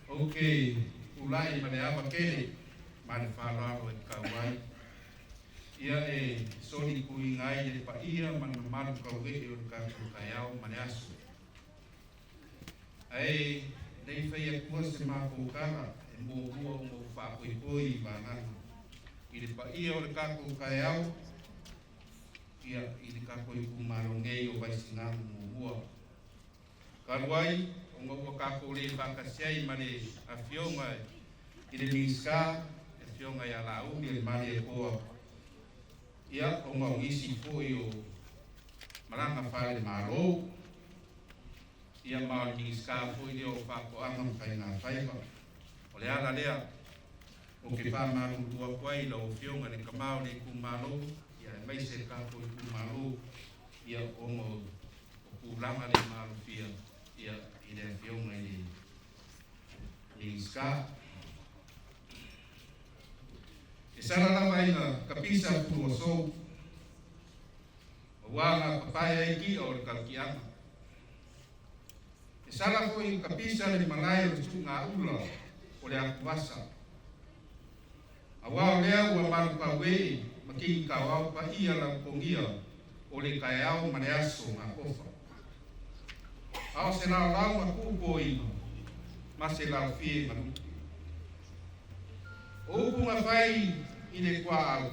Ou te tulai ma le ava tele ma le faaaloalo e tatau ai, ia e solituina ai le paia ma le mamalu tauee o le tatou taeao ma le aso. Ae le i fai atua se matou tala e muamua ona ou faapoipoi i vagana i le paia o le tatou taeao, ia i le tatou itumalo nei o Vaisigano muamua. Talu ai ona ua tatou le faatasi ai ma le Afioga i le Minisita, le Afioga ia Laaulialemalietoa, ia ona o nisi foi o malaga faale-Malo, ia ma o le Minisita foi lea o Faatoaga ma Faiga Faiva. O le ala lea ou te faamalulu atu ai i lau Afioga i le tama o le itumalo, ia aemaise le tatou itumalo, ia ona o tulaga le maalofia ia i le Afioga i le Minisita. E sala lava ina tapisa fuluasou, aua na papae ai ti'a o le tautiaga. E sala foi ina tapisa le malae o le suugaula o le atuvasa, aua o lea ua malutauee ma kinitaoao paia lautogia o le taeao ma le aso gatofa. A o se laolao na tuupoina ma se laofie na lupe. O upu na fai i le tuaau,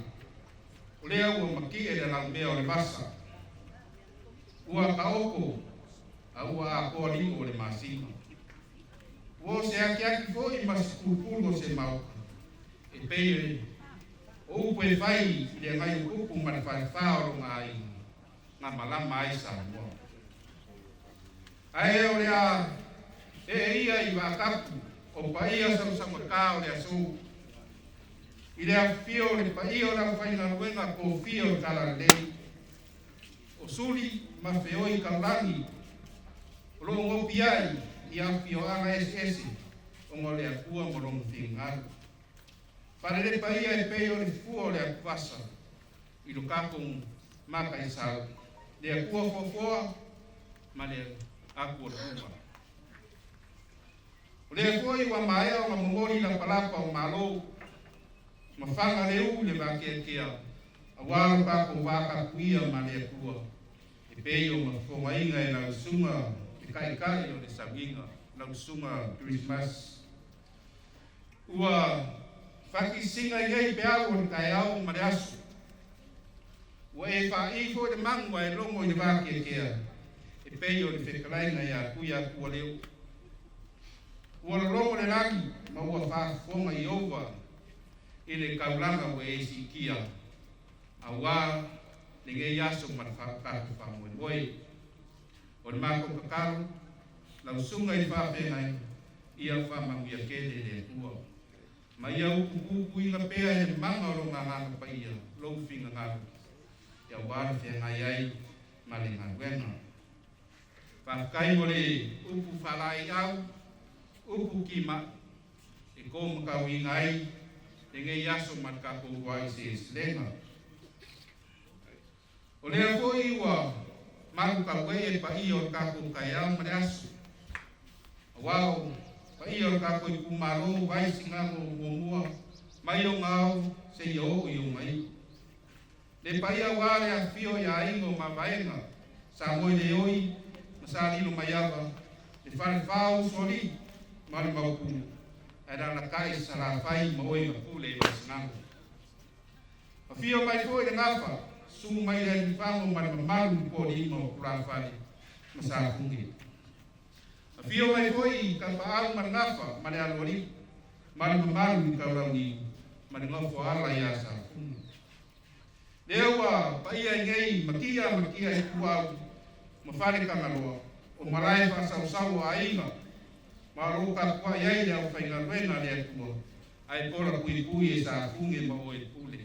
o lea ua matie le laumea o le vasa, ua taoto a ua atoa lio o le masina. Ua o se akiaki foi ma se pulupulu o se maota, e pei o upu e fai i le agai o tupu ma le falefā o lona aiga, na malama ai Samoa. Ae o le a ee ia i vaatapu o paia sausaugata o le aso, i le afifio o le paia o le aufaigaluega tofia o le Talalelei, o suli ma feoi taulagi o lo o nopiai i afioaga eseese ona o le Atua ma lona finagalo. Faalelepa ia e pei o le fua o le atuvasa i lo tatou mataisau, le Atua foafoa ma le Atua tuva. O lea foi ua maea ona momoli lapalapa o malo ma faga le u i le vakeakea aua lo tatou vatapuia ma le Atua e pei o mafofogaina e lau susuga le taitai o le sauiga, lau susuga Christmas. Ua fakisiga i nei peau o le taeao ma le aso. Ua e faai foi le magu ae logo i le vakeakea e pei o le fetalaiga ia Tuiatua leo. Ua lologo le lagi ma ua faafofoga Ieova i le taulaga ua e siitia aua lenei aso ma le tatou faamoemoe. O le matou tatalo, lau susuga i le faafeagaiga, ia faamanuia tele le Atua. Ma ia upupupuina pea e le maga o lona agaga paia lou finagalo, aua le feagai ai ma le galuega. Faafetai mo le upu faalaeiau, upu timai, e tōmatauina ai lenei aso ma le tatou uluai seleselega. O lea foi ua malutauee e paia o le tatou taeao ma le aso, aua o paia o le tatou itumalo Vaisigano muamua mai ona ao seia oo i ona iu. Le paia aua le afifio i aiga o Mavaega, Sa Moe Leoi ma Sa Lilo Maiava, le Falefā o Usoalii ma le Maopu, ae alaalatai Salafai ma oe na pule i Vaisigano. Afio mai foi le gafa, susu mai le Aliifago ma le mamalu i Poaliima o Tulafale ma Safuge. Afio mai foi Tapaau ma le gafa ma le Aloalii ma le mamalu i Taulauniu ma le nofo ala ia Safuge. Lea ua paia i nei matia matia i tuau ma fale Tagaloa o malae faasausau o aiga ma o lo o tapuai ai le aufaigaluega a le Atua ae pola puipui e Safuge ma oe pule.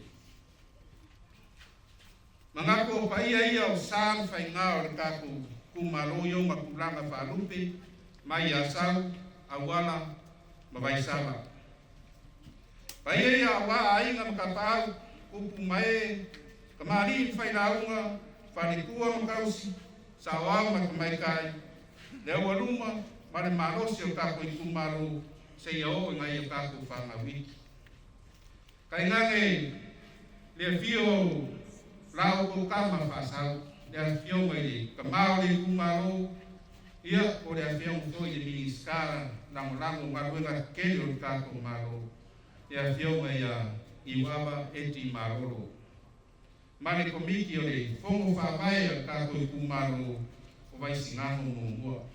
Manatu o paia ia o sa ma faiga o le tatou itumalo i ona tulaga faalupe mai Asau, Auala ma Vaisala. Paia ia aua aiga ma tapaau, tupu ma ee, tamalii ma failauga, faletua ma tausi, saoao ma tamaitai, le aualuma ma le malosi o le tatou itumalo. seia oo i nai o tatou fanau iti. Tainane le afio o la outou tama faasau, le afioga i le tama o le itumalo, ia po o le afioga foi i le Minisita Lagolago o Galuega Tetele o le tatou Malo, le afioga ia Niuava Eti Malolo, ma le Komiti o le Fono Faavae a le tatou itumalo o Vaisigano 1.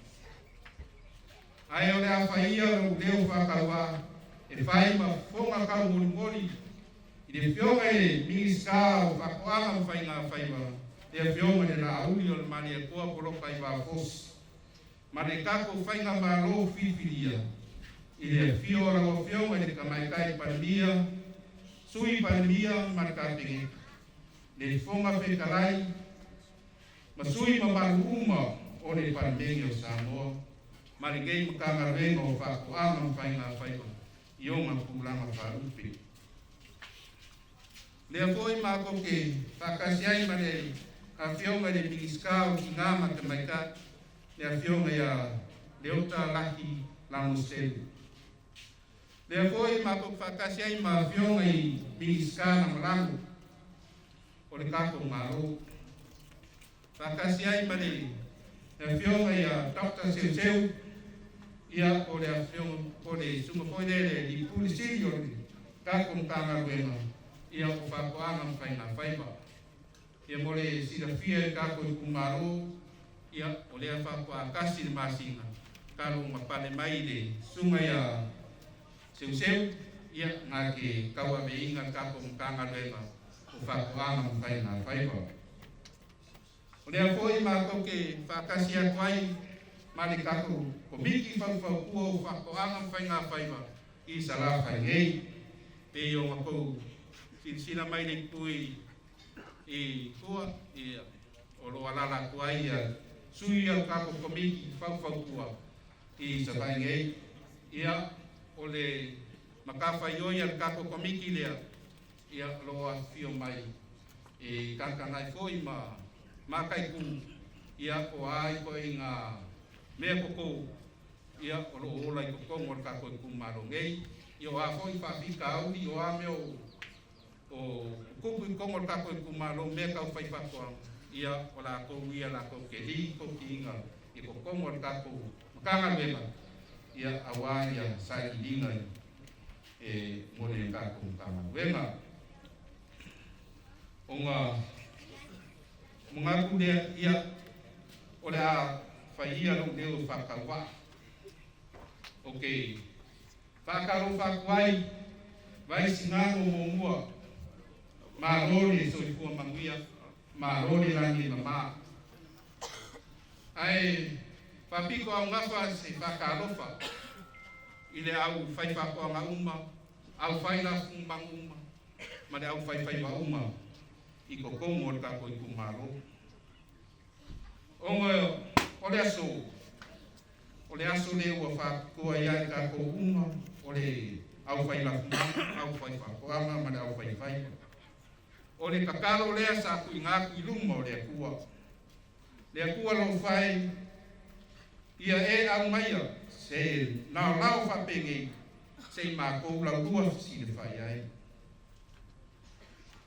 Ae o le a fai ia lou leo faatauvaa e fai ma fofoga taumolimoli i le afioga i le Minisita o Faatoaga ma Faiga Faiva, le afioga i le Laauli o le Malietoa Poloka Aivao Fosi, ma le tatou faigamalo filifilia i le afio o lau afioga i le Tamaitai Palemia, Sui Palemia ma le Kapeneta, le Fofoga Fetalai ma sui mamalu uma o le Palemene o Samoa, ma lenei Matagaluega o Faatoaga ma Faiga Faiva i ona tulaga faalupe. Lea foi matou te faatasi ai ma le afioga i le Minisita o Tina ma Tamaitai, le afioga ia Leota Laki Lamositele. Lea foi matou te faatasi ai ma afioga i Minisita Lagolago o le tatou Malo. Faatasi ai ma le afioga ia Dr. Seuseu, ia po o le afioga po o le susuga foi lea le Pule Sili o le tatou Matagaluega ia o Faatoaga ma Faiga Faiva. Ia mo le silafia e le tatou itumalo, ia o lea faatoa 1 le masina talu ona pale mai le susuga ia Seuseu, ia na te tauaveina le tatou Matagaluega o Faatoaga ma Faiga Faiva. O lea foi matou te faatasi atu ai ma le tatou Komiti Faufautua o Faatoaga ma Faiga Faiva i Salafai nei. Pei ona outou silasila mai le itu i tua, ia, o lo o alaala atu ai ia sui o le tatou Komiti Faufautua i Savaii nei. Ia, o le matafaioi a le tatou Komiti lea, ia, o lo o afifio mai e tagatagai foi ma mataitu, ia, po o a ituaiga mea toto, ia, o lo o ola i totonu o le tatou itumalo nei. Ia, o a foi faafitauli, o a mea o tutupu i totonu o le tatou itumalo, mea tau fai faatoaga, ia, o latou ia latou te lipotiina i totonu o le tatou Matagaluega, ia, aua ia sailiiliga e mo le tatou Matagaluega. Ona manatu lea, ia, o le a fai ia lou leo faatauvaa. Ou te faatalofa atu ai Vaisigano 1, malo le soifua manuia, malo le lagi e mama. Ae faapito augafa se faatalofa i le au fai faatoaga uma, au fai lafumagu uma, ma le au faifaiva uma i totonu o le tatou itumalo. Ona o le aso, o le aso lea ua faapitoa ia i tatou uma, o le au fai lafumagu, au fai faatoaga ma le au faifaiva. O le tatalo lea sa tuuina atu i luma o le Atua. Le Atua alofa e, ia e aumaia se laolao faapenei se i matou laulua fesilafai ai.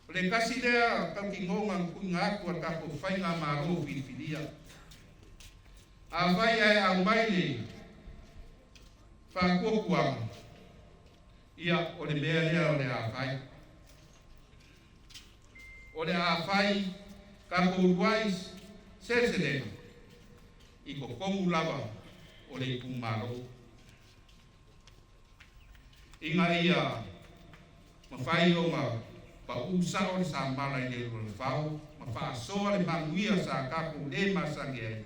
O le tasi lea tautinoga na tuuina atu a le tatou faigamalo filifilia. Afai ae aumai le faatuatuaga, ia o le mea lea o le a fai. O le a fai tatou uluai seleselega i totonu lava o le itumalo, ina ia mafai ona pau sao le samala i le ulualofao ma faasoa le manuia sa tatou le masani ai,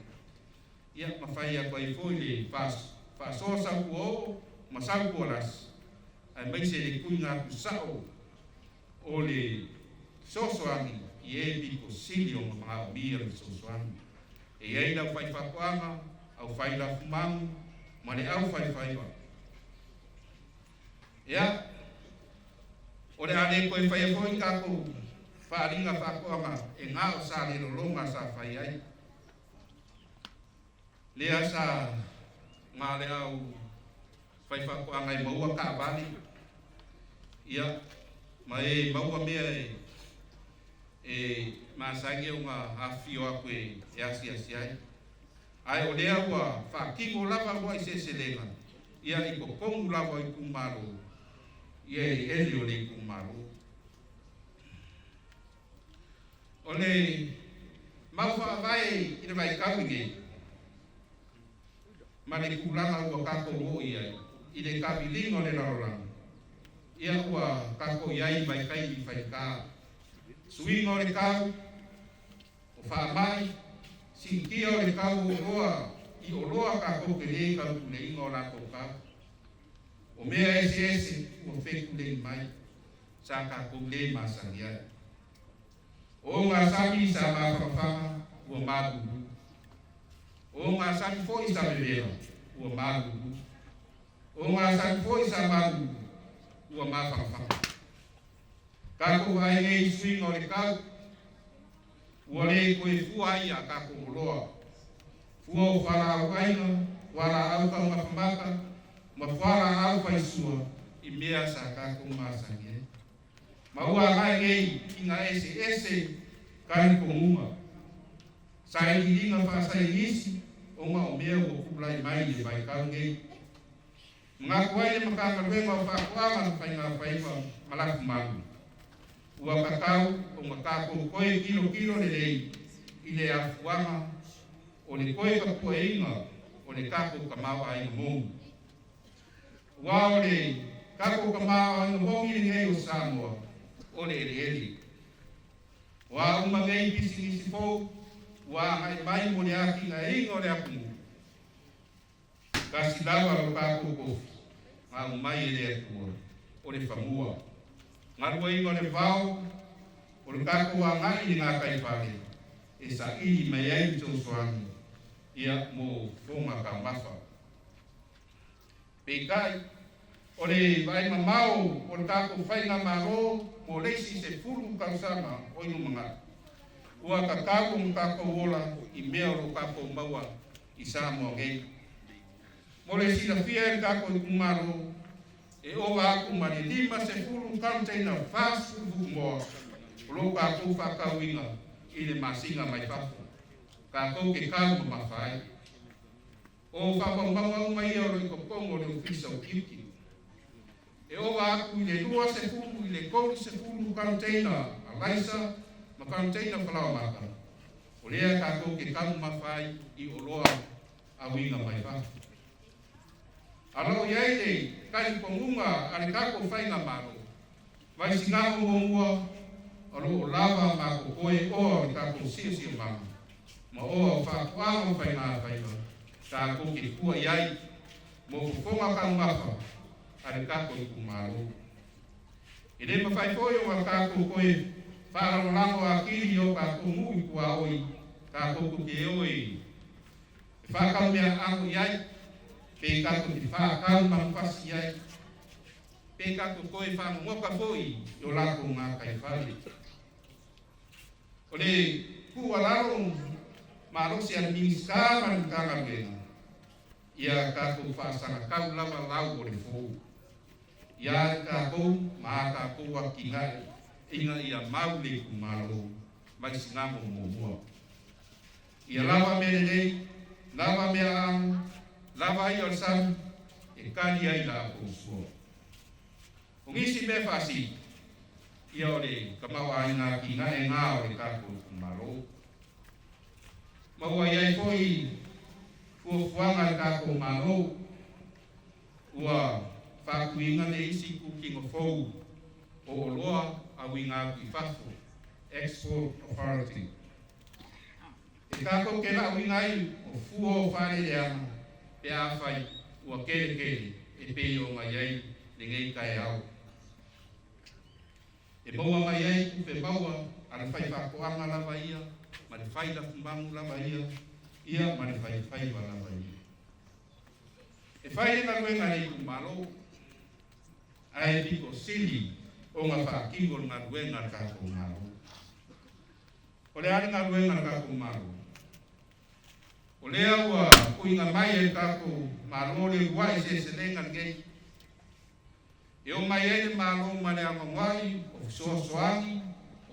ia mafai atu ai foi le faasoa sautuaoo ma sautualasi, aemaise le tuuina atu sao o le fesoasoani i e pito sili ona manaomia le fesoasoani. E i ai le aufai faatoaga, aufai lafumagu ma le aufaifaiva. Ia, o le a le toe faia foi tatou faaaliga faatoaga e na o Salelologa sa fai ai. Lea sa na le au Faifaatoaga e maua taavale, ia, ma e maua mea e masani ona afifio atu e asiasi ai. Ae o lea ua faatino lava uluai seleselega, ia, i totonu lava o itumalo, ia eleele o le itumalo. O le mau faavae i le vaitau lenei ma le tulaga ua tatou oo i ai i le taaviliga o le lalolagi, ia ua tatou i ai i vaitaimi faigata, suiga o le tau, o faamai, siitia o le tau o oloa i oloa tatou te lē taupuleina o latou tau. O mea eseese ua fetulei mai sa tatou lē masani ai. O gasami sa mafanafana ua malulu. O gasami foi sa vevela ua malulu. O gasami foi sa malulu ua mafanafana. Tatou vaai nei i suiga o le tau ua lē toe fua ai a tatou oloa, fua o fualaau aina, fualaau taumafa mata ma fualaau faisua i mea sa tatou masani ai. Ma ua agai nei ina eseese talitonuga, sailiiliga faasaienisi ona o mea ua tulai mai i le vaitau nei. Manatu ai le Matagaluega o Faatoaga ma Faiga Faiva ma Lafu Malu, ua tatau ona tatou toe tilotilo lelei i le afuaga o le toe tapueina o le tatou tamaoaiga moni. Ua o le tatou tamaoaiga moni lenei o Samoa o le eleele. O a uma nei pisinisi fou ua agai mai mo le atinaeina o le atunuu, tasi lava lo tatou tofi na aumai e le Atua, o le fanua. Galueaiina o le vao o le tatou agai i le gataifale e saili mai ai le fesoasoani ia mo fofoga taumafa. Peitai, o le vaai mamao o le tatou faigamalo mo le isi 10 tausaga o i lumanai, ua tatau ona tatou ola i mea o lo o tatou maua i Samoa nei. Mo le silafia e le tatou itumalo, e ova atu ma le 50 container 40 futumoa o lo o tatou faatauina i le masina mai fafo, tatou te taumamafa ai. O faamaumauga uma ia o lo o i totonu o le Ofisa o Tiute. E ova atu i le 20 i le 30 container alaisa ma container falaoamata, o lea tatou te taumamafa ai i oloa auina mai fafo. A o i ai le talitonuga a le tatou faigamalo, Vaisigano 1 o lo o lava ma totoe oa o le tatou siosiomaga ma oa o faatoaga ma faiga faiva tatou te tua i ai mo fofoga taumafa a le tatou itumalo. E lē mafai foi ona tatou toe faalagolago atili i o tatou nuu i tuaoi tatou te o e faatau meaaano i ai, pe tatou te faatau manufasi i ai, pe tatou toe fagogota foi i o latou gataifale. O le tuualalo malosi a le Minisita ma le Matagaluega, ia tatou faasagatau lava lau o le fou ia tatou ma a tatou atinae ina ia mau le itumalo Vaisigano 1. Ia lava mea lelei, lava meaaano, lava i'a o le sami e tali ai la outou sua. O nisi mea faasili, ia o le tamaoaiga atinae gā o le tatou itumalo. Ma ua i ai foi fuafuaga a le tatou Malo ua faatuina le isi itutino fou o oloa auina atu i fafo, Export Authority. E tatou te lauina ai o fua o faaeleeleaga pe afai ua keletele e pei ona i ai lenei taeao. E maua mai ai tupe maua a le faifaatoaga lava ia ma le fai lafumanu lava ia ma le faifaiva lava ia. E fai le galuega a le itumalo, ae pito sili ona faatino le galuega a le tatou Malo. O le a le galuega a le tatou Malo? O lea ua Tuuina mai e le tatou Malo le uluai seleselega lenei e o mai ai le Malo ma le anoanoai o fesoasoani,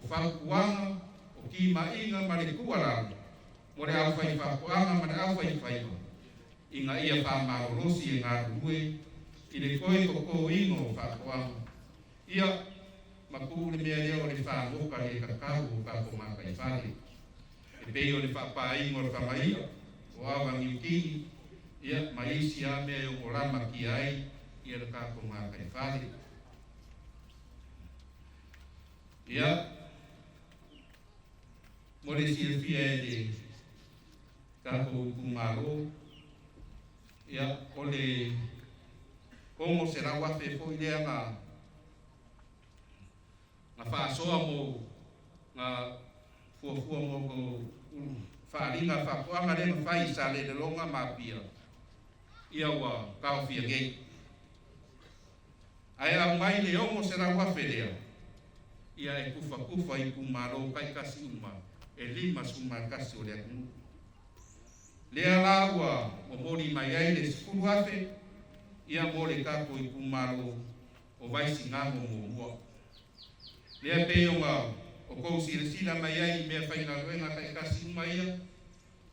o fautuaga, o timaiga ma le tuualalo mo le aufaifaatoaga ma le aufaifaiva ina ia faamalolosi e galulue i le toe totoina o faatoaga ia ma tuu le mea lea o le fagota le tatau o tatou gataifale e pei o le faapaina o le fagaia o ava niutini ia ma isi lava mea e ono lamatia ai ia le tatou gataifale. Ia, mo le silafia e le tatou itumalo, ia, o le 600,000 foi lea na faasoa mo na fuafua mo faaaliga faatoaga lea na fai i Salelologa ma Apia, ia ua taofia nei. Ae aumai le 600,000 lea, ia e tufatufa i itumalo taitasi uma e 51 o le atunuu. Lea la ua momoli mai ai le 10,000 ia mo le tatou itumalo o Vaisigano muamua. Lea pei ona outou silasila mai ai i mea faigaluega taitasi uma ia,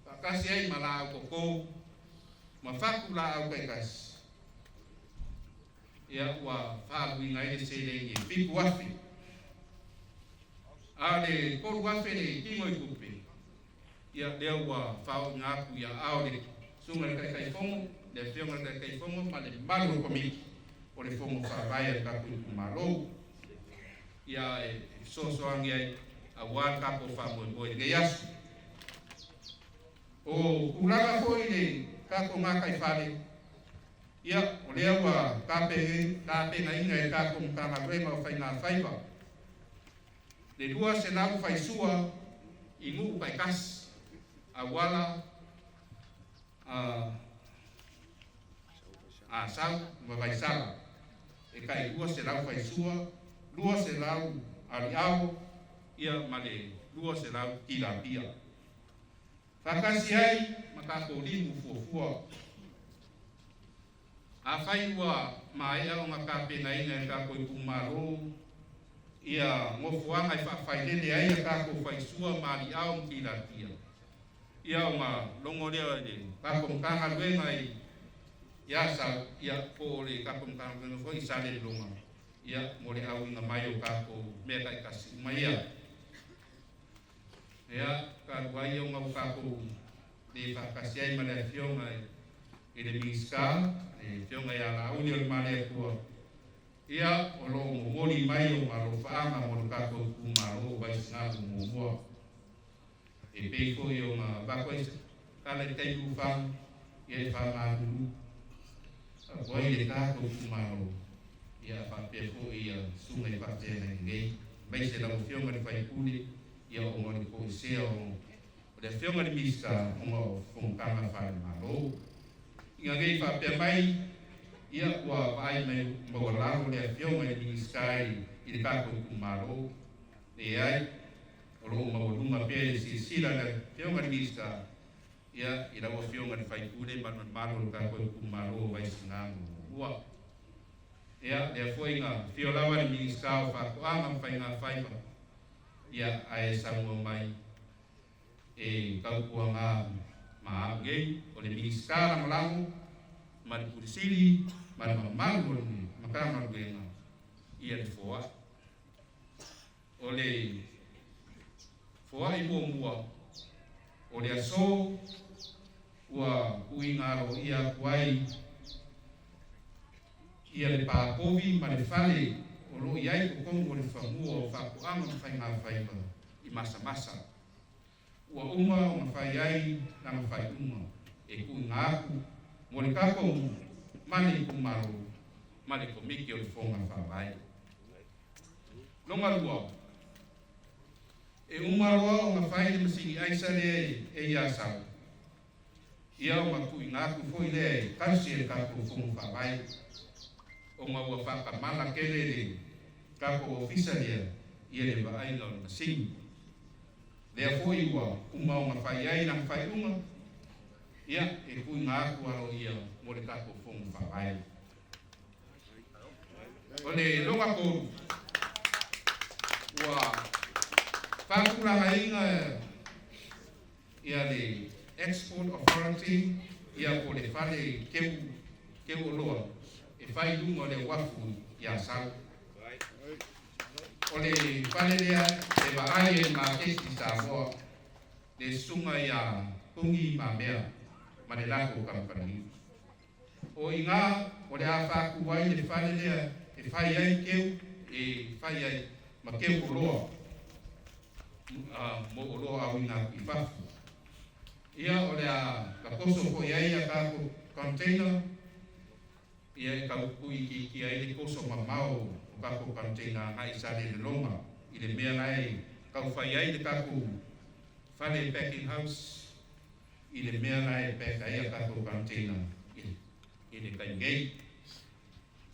faatasi ai ma laau toto ma fatu laau taitasi, ia ua faaaluina ai le seleni e 7,000. A o le 3,000 le tino i tupe, ia lea ua faaooina atu i aao o le Susuga i le Taitaifono, le Afioga i le Taitaifono ma le mamalu o le Komiti o le Fono Faavae a le tatou itumalo. Ia e fesoasoani ai aua le tatou faamoemoe i lenei aso. O tulaga foi i le tatou gataifale, ia o lea ua tapenaina e le tatou Matagaluega o Faiga Faiva le 200 faisua i nuu taitasi auala Asau ma Vaisala e tai 200 faisua, 200 aliao ia ma le 200 tilapia. Faatasi ai ma tatou limu fuafua. Afai ua maea ona tapenaina e le tatou itumalo ia nofoaga e faafailele ai a tatou faisua ma aliao ma tilapia, ia ona logo lea i le tatou Matagaluega i Asau, ia po o le tatou Matagaluega foi i Salelologa, ia mo le auina mai o tatou mea taitasi uma ia. Ia, talu ai ona ua tatou le faatasi ai ma le Afioga i le Minisita, le Afioga ia Laauli o le Malietoa, ia o lo o momoli mai o alofaaga mo le tatou itumalo o Vaisigano muamua. E pei foi ona avatu ai se tala i le taimi ua fano, ia e faamalulu atu ai le tatou itumalo, ia faapea foi ia susuga i faafeagai nei, aemaise lau Afioga i le sui usufono, ia ona o le toesea o le Afioga i le Minisita ona o fonotaga faale-Malo. Ina nei faapea mai, ia ua vaai mai maualalo le Afioga i le Minisita i le tatou itumalo, leai, o lo o maualuga pea le silasila a le Afioga i le Minisita ia i lau Afioga i le sui usufono ma le mamalu o le tatou itumalo o Vaisigano muamua. Ia, lea foi na afio lava le Minisita o Faatoaga ma Faiga Faiva, ia ae saunoa mai e tautuaga ma au nei o le Minisita Lagolago ma le Pule Sili ma le mamalu o le Matagaluega ia le foai. O le foai muamua o le aso ua tuuina aloaia atu ai ia le papovi ma le fale o lo o i ai totonu o le fanua o Faatoaga ma Faiga Faiva i Masamasa. Ua uma ona fai ai lana faaiuga e tuuina atu mo le tatou nuu ma le itumalo ma le Komiti o le Fono Faavae. Lona lua, e uma loa ona fai le masini aisa lea e i Asau, ia ona tuuina atu foi lea e tausi e le tatou Fono Faavae, ona ua faatamala tele le tatou ofisa lea ia le vaaiga o le masini. Lea foi ua uma ona fai ai lana faaiuga. Ia, e tuuina atu aloaia mo le tatou Fono Faavae. O le lona tolu, ua faatulagaina ia le Export Authority, ia po o le fale teu teu oloa e fai i luga o le uafu i Asau. O le fale lea e vaai e le maketi i Samoa, le susuga ia Puni Mamea ma le latou kamupani. O i ina o le a faatu ai le fale lea e fai ai teu, e fai ai ma teu oloa mo oloa auina atu i fafo. Ia o le a tatoso foi ai a tatou container, ia e tau tuuitiitia ai le toso mamao o tatou container agai i Salelologa i le mea la e taufai ai le tatou fale packing house i le mea la e pack ai a tatou container i le taimi nei.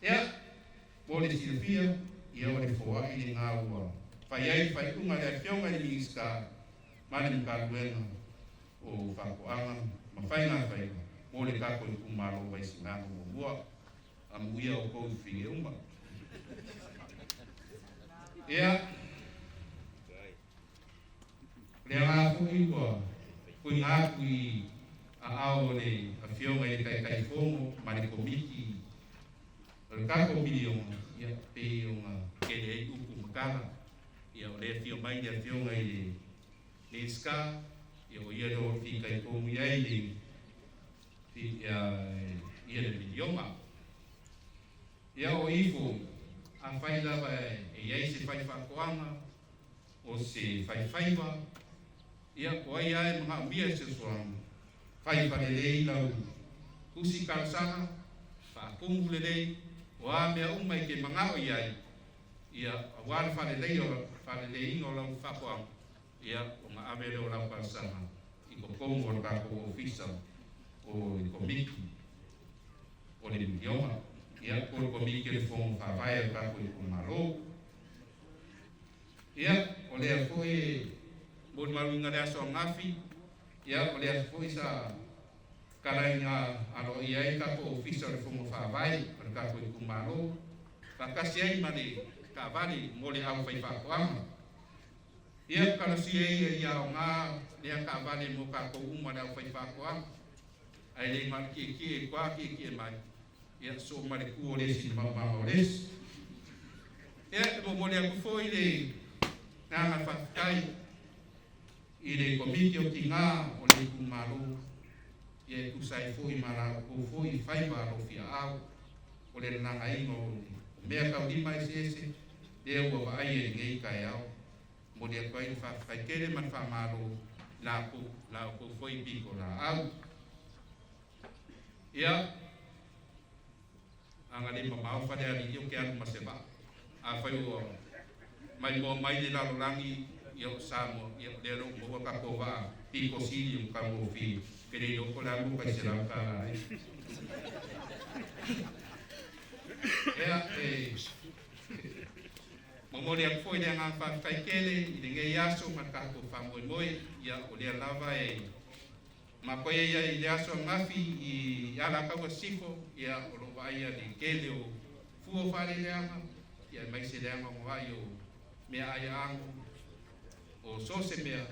Ia, mo le silafia, ia o le foai lena ua fai ai le faaiuga a le Afioga i le Minisita ma le Matagaluega o Faatoaga ma Faiga Faiva mo le tatou itumalo o Vaisigano muamua. Amuia outou i fine uma. Ia, o lea la foi ua tuuina atu i aao o le Afioga i le Taitaifono ma le Komiti o le tatou miliona, ia pei ona tele ai upu ma tala. Ia o lea e afio mai le Afioga i le Minisita, ia o ia lea o fitaituga i ai le ia le miliona. Ia o ifo, afai lava e i ai se faifaatoaga o se faifaiva, ia o ai lava e manaomia e fesoasoani, fai faalelei lau tusi talosaga, faatumu lelei, o a mea uma e te manao i ai, ia aua le faaleleiga o lau faatoaga, ia ona ave lea o lau talosaga i totonu o le tatou ofisa o le Komiti o le miliona, ia po o le Komiti o le Fono Faavae o le tatou itumalo. Ia, o lea foi e molimauina le aso ananafi, ia o lea foi sa talaina aloaia ai le tatou ofisa o le Fono Faavae o le tatou itumalo, faatasi ai ma le taavale mo le aufaifaatoaga. Ia, talosia ia ia aoga lea taavale mo tatou uma le aufaifaatoaga, ae le na o le tietie i tua tietie mai, ia soo ma le tu o le isi i le maumau o le isi. Ia, e momoli atu foi le agaga faafetai i le Komiti o Tina o le itumalo, ia e tusa ai foi ma la outou foi faiva alofiaao o le lalagaina o mea taulima eseese lea ua vaaia i lenei taeao. Momoli atu ai le faafetai tele ma le faamalo i la outou foi pitolaau. Ia, a na le mamao Falealili ou te alu ma se vaa. Afai ua maimoa mai le lalolagi, ia o Samoa, ia o lea la ua maua tatou vaa pito sili ona taugofie, ou te le iloa po o le a le mea ua tai $100 ai. Ia, e momoli atu foi le agaga faafetai tele i lenei aso ma le tatou faamoemoe. Ia, o lea lava e matou ai i le aso ananafi i Alataua Sisifo, ia o lo o vaaia le tele o fua o faaleleaga, ia aemaise le anoanoai o meaai aano, o so o se mea,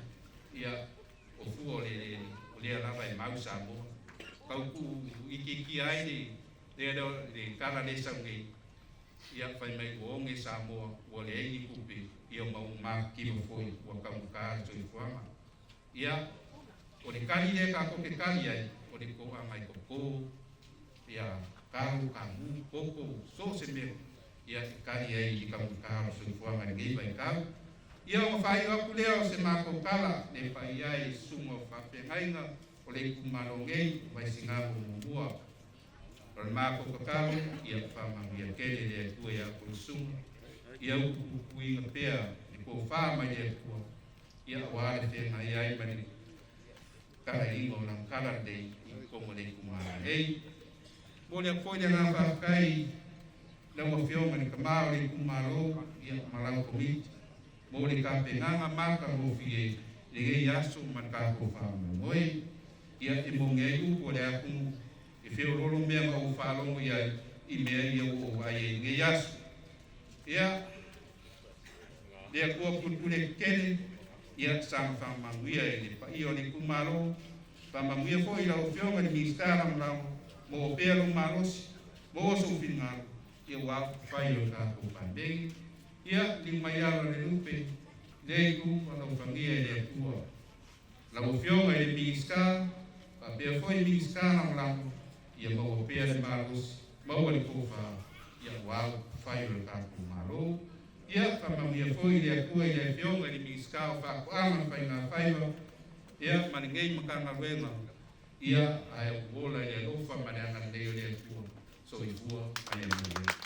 ia o fua o le eleele, o lea lava e mau Samoa. Tau tuuitiitia ai le le tala lea e sau nei, ia fai mai ua oge Samoa, ua leai ni tupe, ia ma ua matitiva foi ua taugata le soifuaga. Ia, o le tali lea tatou te tali ai, o le toaga e toto, ia, talo, kamu, koko, so o se mea, ia, e tali ai i le taugata o le soifuaga i lenei vaitau. Ia, ona faaiu atu lea o se matou tala, le paia e i susuga o faafeagaiga o le itumalo nei o Vaisigano muamua. O le matou tatalo, ia faamanuia tele le Atua ia outou susuga, ia utupupuina pea le tofa mai le Atua, ia aua le feagai ai ma le talaiga o lana tala lelei i totonu o le itumalo nei. Momoli atu foi le agaga faafetai i lau Afioga i le Tama o le itumalo, ia, ma lau Komiti mo le tapenaga matagofie i lenei aso ma le tatou faamoemoe. Ia e moge ai upu o le atunuu e feoloolo mea ma ou faalogo i ai i mea ia ua ou vaai ai i lenei aso. Ia, le Atua pulepule tetele, ia saga faamanuia i le paia o le itumalo, faamanuia foi i lau Afioga i le Minisita Lagolago, maua pea lou malosi, maua sou finagalo, ia aua upufai o le tatou Palemene. Ia, liliu mai ala o le lupe, lea itu alofagia e le Atua. Lau Afioga i le Minisita, faapea foi Minisita Lagolago, ia maua pea le malosi, maua le tofa, ia aua upufai o le tatou Malo. Ia, faamanuia foi le Atua i le Afioga i le Minisita o Faatoaga ma Faigafaiva, ia ma lenei Matagaluega, ia ae ou ola i le alofa ma le agalelei o le Atua. Soifua ma ia manuia.